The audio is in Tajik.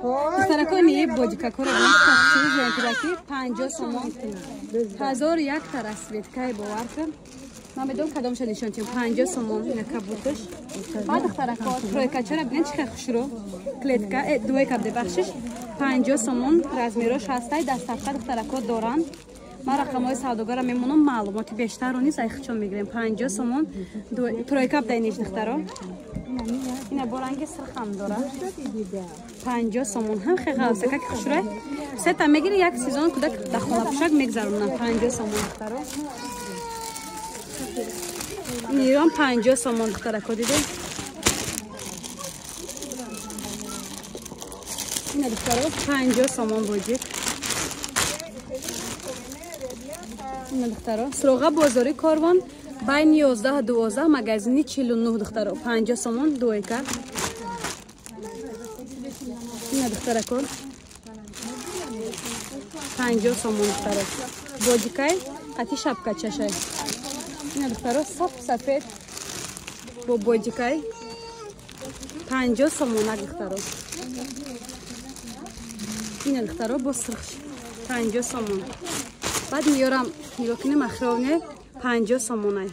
Духтарако не бодикакора ки 50 сомон. 1001 та расцветкаи, бовар кун. Ман медонам кадомша нишон тиҳам. 50 сомон ина кабуташ. Баъд, духтарако, тройкачара бинед, чӣ хел хушрӯ. Клетка, двойка бде, бахшиш. 50 сомон размерош ҳастай, доставка, духтарако, доранд. Ман рақамҳои савдогара мемонам, маълумоти бештарро низ айхчон мегирем. 50 сомон тройка бдай ниш, духтаро. Ина бо ранги сирхам дора. 50 сомон ҳам хел ғалсака ки хушрӯй. Сета мегири, як сезон кӯдак дар хона пӯшак мегзаронам. 50 сомон, духтаро. Нирон 50 сомон, духтарако, дидед? Ина, духтаро, 50 сомон боҷик. Ина, духтаро, суроға бозори Корвон, байни 11-12, магазини 49, духтаро, 50 сомон двойка. Ина, духтарако, 50 сомон, духтаро. Бодикай, қати шапкачашай. Ина, духтаро, сап сафед бо бодикай 50 сомонак, духтаро. Ина, духтаро, бо сирхш 50 сомон. Баъд меёрам, нигоҳ кунем, ахировне 50 сомонай.